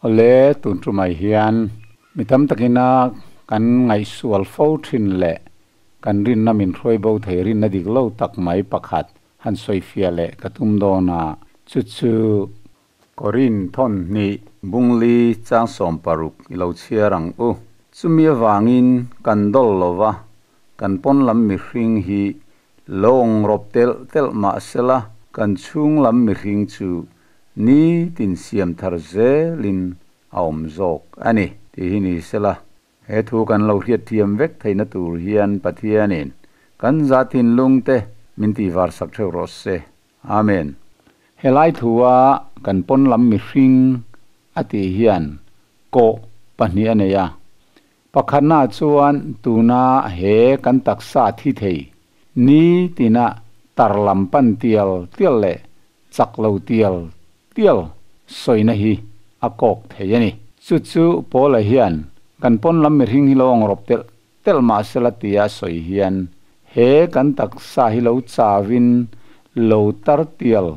Awle, tun tumah hian mi tam takina kan ngaihsual fo thin leh kan rinna min hruai bo thei rinna dik lo tak mai pakhat han sawifiah leh ka tum dawn a, chu chu. Korin thawn hnih bungli chang 60 i lo chhiar ang u. Chumi avangin kan dawl lo va, kan pawn lam mihring hi lawng rawp telh telh mah sela kan chhung lam mihring chu nitin siam thar zelin a awm zawk a ni tih hi ni sela. He thu kan lo hriatthiam vek theihna tur hian Pathianin kan za thinlungte min tihvar sak theuh rawh se. Amen. Helai thua kan pawn lam mihring a tih hian kawh pahnih a nei a. Pakhatna chuan tuna he kan taksa thi thei nitina tar lam pan tial tial leh chak lo tial tial sawina hi a kawk thei a ni. Chu chu Paula hian kan pawn lam mihring hi lo ang rawp telh telh mah sela tia a sawi hian he kan taksa hi lo chauin lo tar tial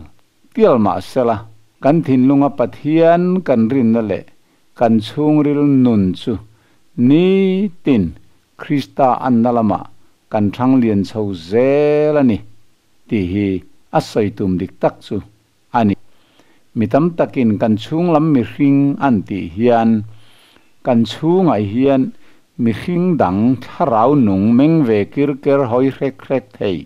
tial mah sela kan thinlunga Pathian kan rinna leh kan chhungril nun chu nitin Krista anna lamah kan thang lian chho zel a ni tih hi a sawi tum dik tak chu a ni. Mi tam takin kan chhung lam mihring an tih hian kan chhungah hian mihring dang thlarau nung meng ve kir ker hawi hrek hrek thei.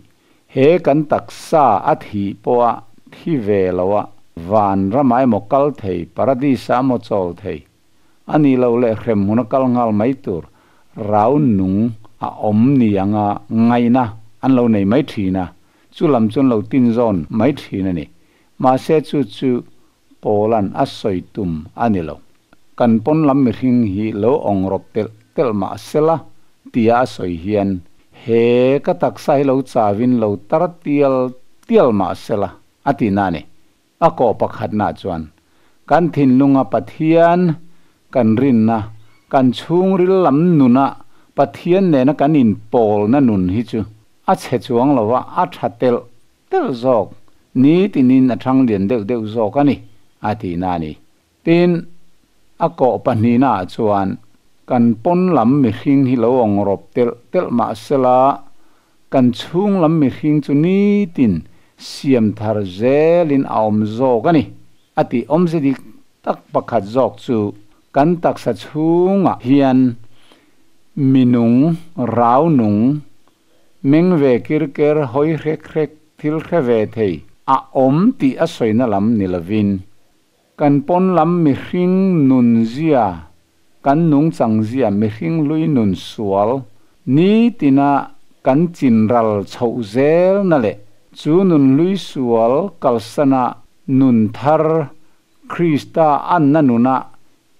He kan taksa a thih pawha thi ve loa van ramah emaw kal thei, paradis-ah emaw chawl thei a nih loh leh hremhmun a kal nghal mai tur rau nung a awm ni anga ngaihna an lo nei mai thin a, chu lam chu an lo tin zawn mai thin a ni. Mahse chu chu Paula'n a sawi tum a ni lo. Kan pawn lam mihring hi lo awng rawp telh telh mah sela tia a sawi hian he ka taksa hi lo chauin lo tar tial tial mah sela a ti na a ni. A kawh pakhatna chuan kan thinlunga Pathian kan rinna, kan chhungril lam nuna Pathian nena kan inpawlna nun hi chu a chhe chuang lova a tha telh telh zawk, nitinin a thang lian deuh deuh zawk a ni, a ti na a ni. Tin, a kawh pahnihnaah chuan kan pawn lam mihring hi lo awng rawp telh telh mah sela, kan chhung lam mihring chu nitin siam thar zelin a awm zawk a ni, a tih awmze dik tak pakhat zawk chu kan taksa chhungah hian minung rau nung meng ve kir ker hawi hrek hrek thil hre ve thei a awm tih a sawina lam ni lovin kan pawn lam mihring nun zia, kan nungchang zia mihring hlui nun sual nitina kan chinral chhoh zelna leh chu nun hlui sual kalsana nun thar Krista anna nuna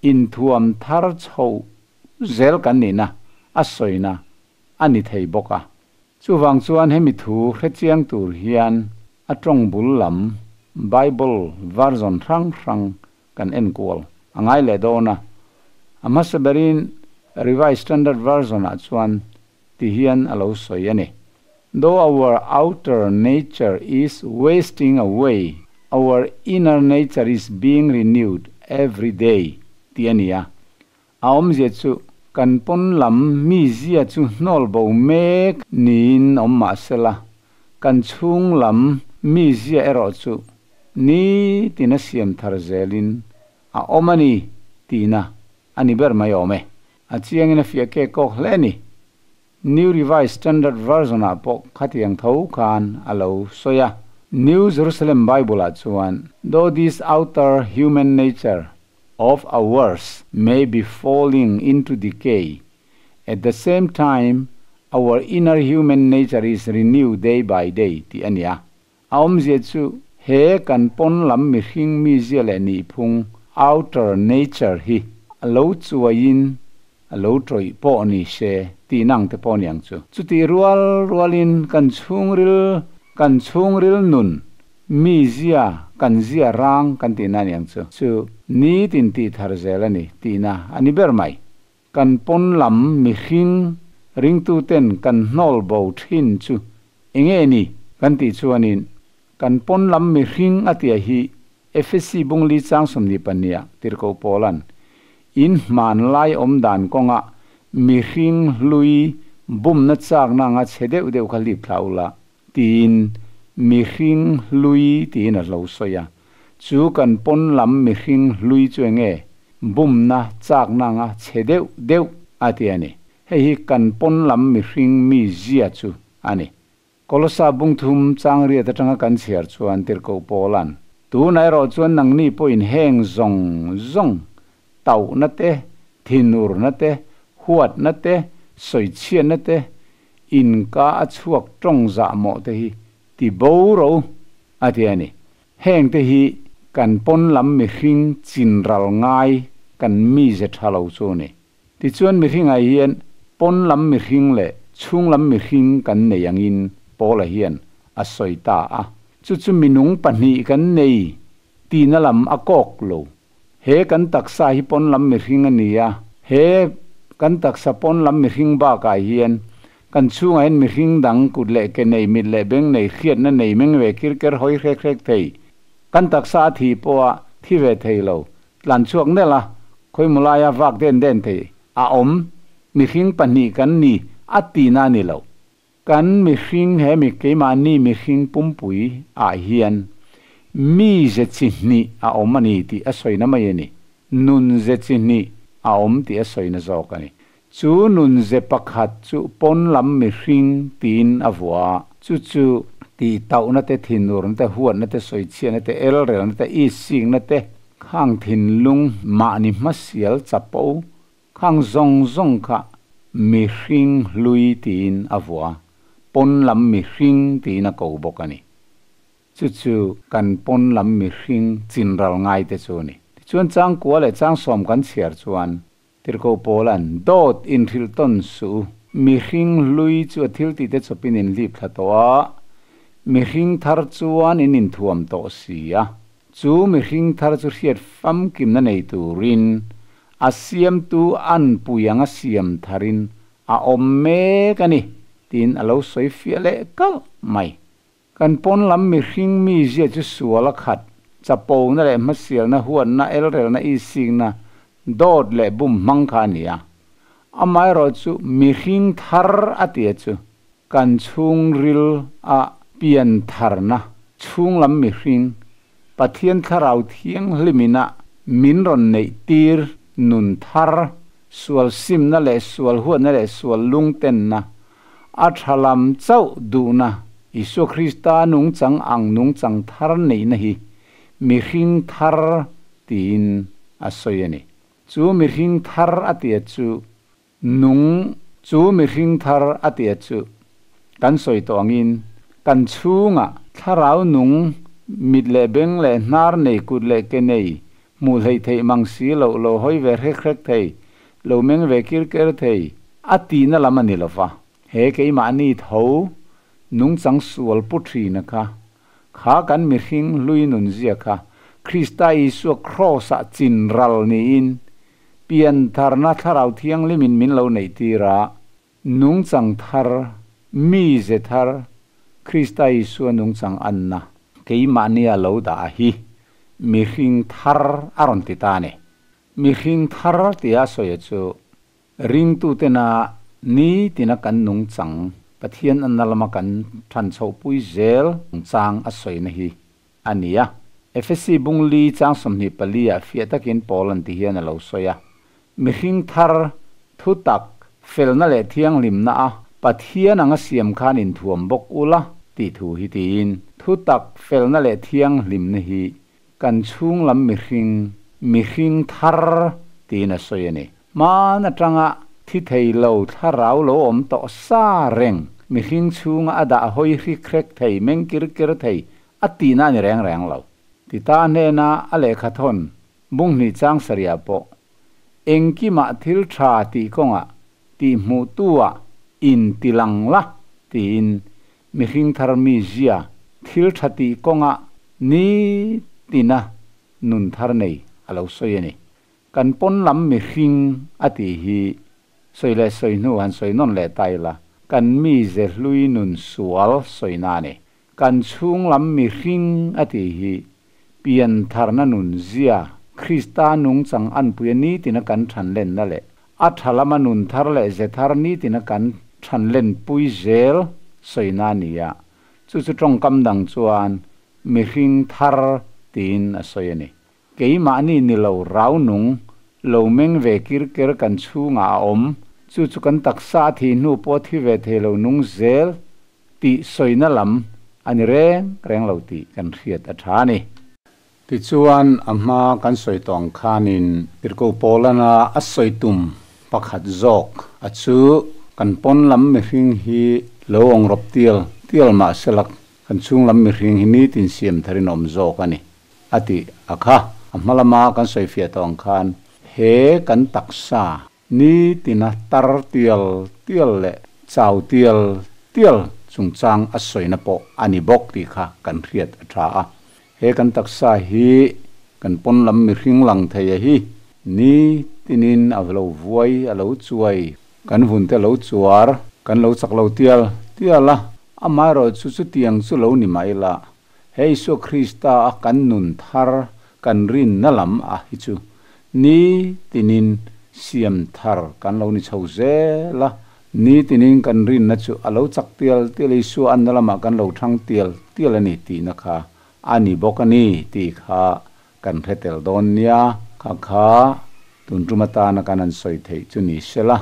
inthuam thar chhoh zel kan nihna a sawina a ni thei bawk a. Chuvang chuan hemi thu hrechiang tur hian a tawng bul lam Bible version hrang hrang kan enkual a ngai leh dawn a. A hmasa berin Revised Standard Version ah chuan ti hian a lo sawi a ni, Though our outer nature is wasting away, our inner nature is being renewed every day tih a ni a. A awmzia chu kan pawn lam mizia chu hnawl bo mek niin awm mah sela, kan chhung lam mizia erawh chu nitin a siam thar zelin a awm a ni tihna a ni ber mai awm e. A chiangin a fiah kek kawk hle a ni. New Revised Standard Version-ah pawh khatiang tho khan a lo sawi a. New Jerusalem Bible-ah chuan, Though this outer human nature of ours may be falling into decay, at the same time our inner human nature is renewed day by day tih a ni a. A awmzia chu he kan pawn lam mihring mizia leh nihphung, outer nature, hi a lo chuaiin a lo tawih pawh ni se tih nang te pawh niang chu. Chutih rual rualin kan chhungril kan chhungril nun mizia kan zia rang kan tihna niang chu. Chu nitin tih thar zel a ni tihna a ni ber mai. Kan pawn lam mihring ringtuten kan hnawl bo thin chu enge ni kan tih chuanin kan pawn lam mihring a tia hi Efesi bung li chang 22 tirhkoh Paulan in hmanlai awm dan kawnga mihring hlui bumna chakna anga chhe deuh deuh kha hlip thla ula tiin mihring hlui tiin a hlo sawi a. Chu kan pawn lam mihring hlui chu enge bumna chakna anga chhe deuh deuh a ti a ni. Hei hi kan pawn lam mihring mizia chu a ni. Kolosa bung thum chang riat atanga kan chhiar chuan Tirhkoh Paulan, Tunah erawh chuan nangni pawhin heng zawng zawng, tauhna te, thinurna te, huatna te, sawichhiatna te, inka a chhuak tawng zahmawh te hi ti bo ro a ti a ni. Hengte hi kan pawn lam mihring chinral ngai kan mize tha lo chu a ni. Tichuan mihringah hian pawn lam mihring leh chhung lam mihring kan nei angin Paula hian a sawi ta a. Chu chu minung pahnih kan nei tihna lam a kawk lo. He kan taksa hi pawn lam mihring a ni a, he kan taksa pawn lam mihring bakah hian kan chhungah hian mihring dang kut leh ke nei, mit leh beng nei, hriatna nei, meng ve kir ker, hawi hrek hrek thei. Kan taksa a thih pawha thi ve thei lo. Tlan chhuak nel a, khawimaw laia vak den den thei a awm, mihring pahnih kan ni a tihna a ni lo. Kan mihring he mi keimahni mihring pumpui ah hian mi ze chi hnih a awm a ni tih a sawina mai a ni. Nun ze chi hnih a awm tih a sawina zawk a ni. Chu nun ze pakhat chu pawn lam mihring tiin a vuah a, chu chu tihtauhna te, thinurna te, huatna te, sawichhiatna te, elrelna te, isikna te, khang thinlung mahni hmasial chapo khang zawng zawng kha mihring hlui tiin a vuah a, pawn lam mihring tiin a ko bawk a ni. Chu chu kan pawn lam mihring chinral ngai te chu a ni. Tichuan changkua leh changsawm kan chhiar chuan Tirhkoh Paula'n, Dawt inhrilh tawn suh u. Mihring hlui chu a thiltihte chawpin in hlip thla tawh a, mihring thar chuan in inthuam tawh si a. Chu mihring thar chu hriat famkimna nei turin a siamtu anpui anga siam tharin a awm mek a ni, tiin a lo sawi fiah leh kalh mai. Kan pawn lam mihring mizia chu sual a khat, chapona leh hmasialna, huatna, elrelna, isikna, dawt leh bum hmang kha a ni a. Amaherawh chu mihring thar a tia chu kan chhungril a pian tharna chhung lam mihring, Pathian Thlarau Thianghlimin a min rawn neih tir nun thar, sual simna leh sual huatna leh sual lungtenna, A tha lam chauh duhna, Isua Krista nungchang ang nungchang thar neihna hi mihring thar tiin a sawi a ni. Chu mihring thar a tia chu nung Chu mihring thar a tia chu kan sawi tawh angin kan chhungah thlarau nung mit leh beng leh hnar nei kut leh ke nei hmuh hleih theih mang si loh lo hawi ve hrek hrek thei Lo meng ve kir ker thei, a tihna lam a ni lo va. He keimahni tho nungchang sual pu thina kha, kha kan mihring hlui nunzia kha Krista Isua Kraws-ah chin ral niin, piantharna Thlarau Thianghlimin min lo neihtir a, nungchang thar, mize thar, Krista Isua nungchang anna keimahnia lo dah hi mihring thar a rawn ti ta a ni. Mihring thar tia sawi chu ringtutena nitina kan nungchang, Pathian anna lama kan than chhohpui zel chang a sawina hi a ni a. Efesi bung li chang 24 ah fiah takin Paul an ti hian a lo sawi a. Mihring thar thutak, felna leh thianghlimna a Pathian anga siam khan inthuam bawk ula tih thu hi tiin thutak, felna leh thianghlimna hi Kan chhung lam mihring, mihring thar tiin a sawi a ni. Hman atanga thi thei lo thlarau lo awm tawh sa reng, mihring chhunga a dah hawi hrik hrek thei, meng kir ker thei a tihna a ni reng reng lo. Tita hnena a lehkha thawn bung hnih chang sarihah pawh engkimah thil tha tih kawngah tih hmuhtu-ah intilang la tiin Mihring thar mizia thil tha tih kawngah nitina nun thar nei a lo sawi a ni. Kan pawn lam mihring a tih hi sawi leh sawi hnu han sawi nawn leh ta ila, kan mize hlui nun sual sawina a ni. Kan chhung lam mihring a tih hi Pian tharna nun zia, Krista nungchang anpuia nitina kan than lenna leh a tha lama nun thar leh ze thar nitina kan than len pui zel sawina a ni a. Chu chu tawngkam dang chuan mihring thar tiin a sawi a ni. Keimahni ni lo rau nung, lo meng ve kir ker kan chhungah a awm, chu chu kan taksa a thih hnu pawh thi ve thei lo nung zel tih sawina lam a ni reng reng lo tih kan hriat a tha a ni. Tichuan, a hma kan sawi tawh ang khanin Tirhkoh Paulana a sawi tum pakhat zawk a chu kan pawn lam mihring hi lo awng rawp tial tial mah sela kan chhung lam mihring hi nitin siam tharin awm zawk a ni a tih a kha. A hma lama kan sawi fiah tawh ang khan he kan taksa Nitina tar tial tial leh chau tial tial chungchang a sawina pawh a ni bawk tih kha kan hriat a tha a. He kan taksa hi kan pawn lam mihring lang thei a hi nitinin a lo vuai, a lo chuai, kan vunte a lo chuar, kan lo chak lo tial tial a, amaherawhchu chutiang chu lo ni mah ila He Isua Krista a kan nun thar kan rinna lam a hi chu ni tinin siam thar kan lo ni chho zel a, ni tinin kan rinna chu a lo chak tial tial a, Isua anna lamah kan lo thang tial tial a ni tihna kha a ni bawk a ni tih kha kan hre tel dawn nia. Kha kha tun tum atana kan han sawi theih chu ni sela,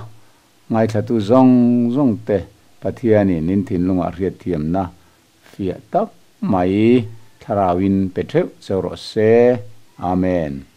ngaithlatu zawng zawng te Pathianin in thinlungah hriatthiamna Fiah tak mai Thlarauin pe theuh cheu rawh se. Amen.